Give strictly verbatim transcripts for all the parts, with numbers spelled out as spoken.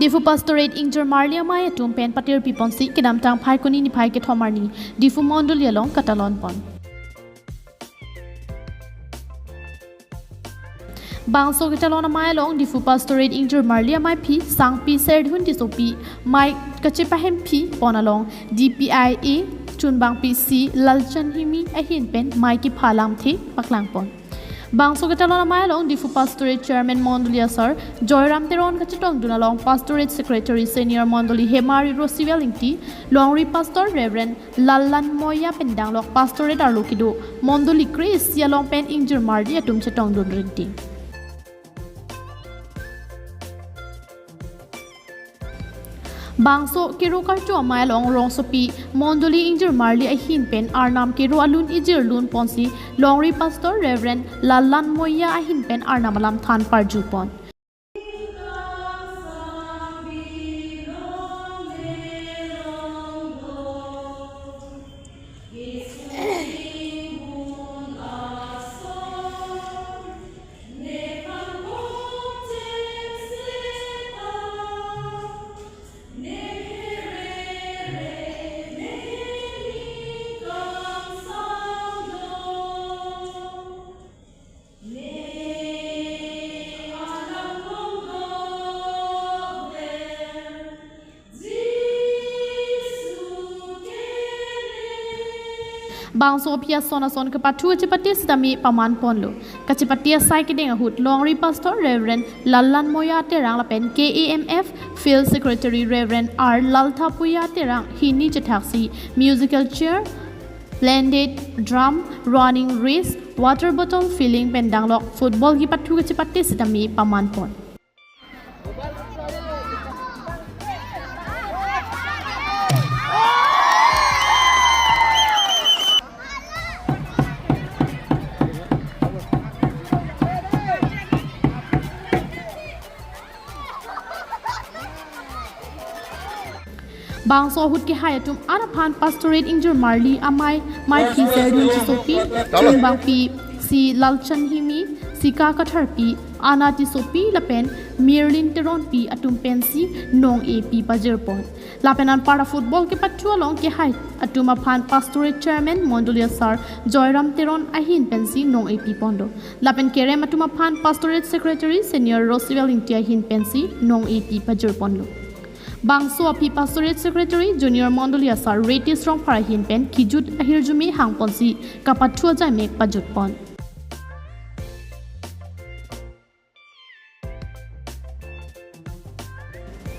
Diphu Pastorate ingjir marli amei atum pen patirpi ponsi kedamtang Phaikuni niphai kethom arni Diphu Mondoli along katalon pon. Bangso ketalon amei along Diphu Pastorate ingjir marli ameiphi Sangpi Serdihun Tissopi mei kachepahemphi pon along D P I A chunbangpi C Lalchan Himi ahin pen mei kepha lamthe paklang pon. Bangso ketalon amei along Diphu Pastorate Chairman Mondoli Asar Joyram Teron kachetongdun along Pastorate Secretary Senior Mondoli Hemari Rosiwel Ingti, Longri Pastor Reverend Lallan Moya pen danglok Pastorate arlo kedo mondoli kre-isi along pen ingjir marli atum chetongdun rinti. Bangso kero karcho amei along rongsopi mondoli ingjir marli ahin pen Arnam kero alun ijirlun ponsi Longri Pastor Reverend Lallan Moya ahin pen Arnam alam than parju pon. Bangso aphi ason ason kepathu kachepate sitame paman ponlo. Kachepate asai kedeng ahut Longri Pastor Reverend Lallan Moya Terang lapen K A M F Field Secretary Reverend R Lalthapuya Terang hini chethaksi musical chair, landed drum, running race, water bottle filling pen danglok football kepathu kachepate sitame paman pon. Bangso ahut kehai atum an aphan Pastorate ingjir marli amei, meiphi Serdihun Tissopi, chunbangpi C Lalchan Himi, Sika Katharpi, Ana Tissopi lapen Mirlin Teronpi atum pensi nong-epi pajir pon. Lapen anparta football kepathu along kehai atum aphan Pastorate Chairman Mondoli Asar Joyram Teron ahin pensi nong-epi ponlo. Lapen kerem atum aphan Pastorate Secretary Senior Rosiwel Ingti ahin pensi nong-epi pajir ponlo. Bangso aphi Pastorate Secretary Junior Mondoli Asar Retish Rongphar ahin pen kejut ahirjume hang ponsi kapathu ajaimek pajut pon.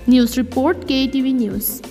News report, K A T V News.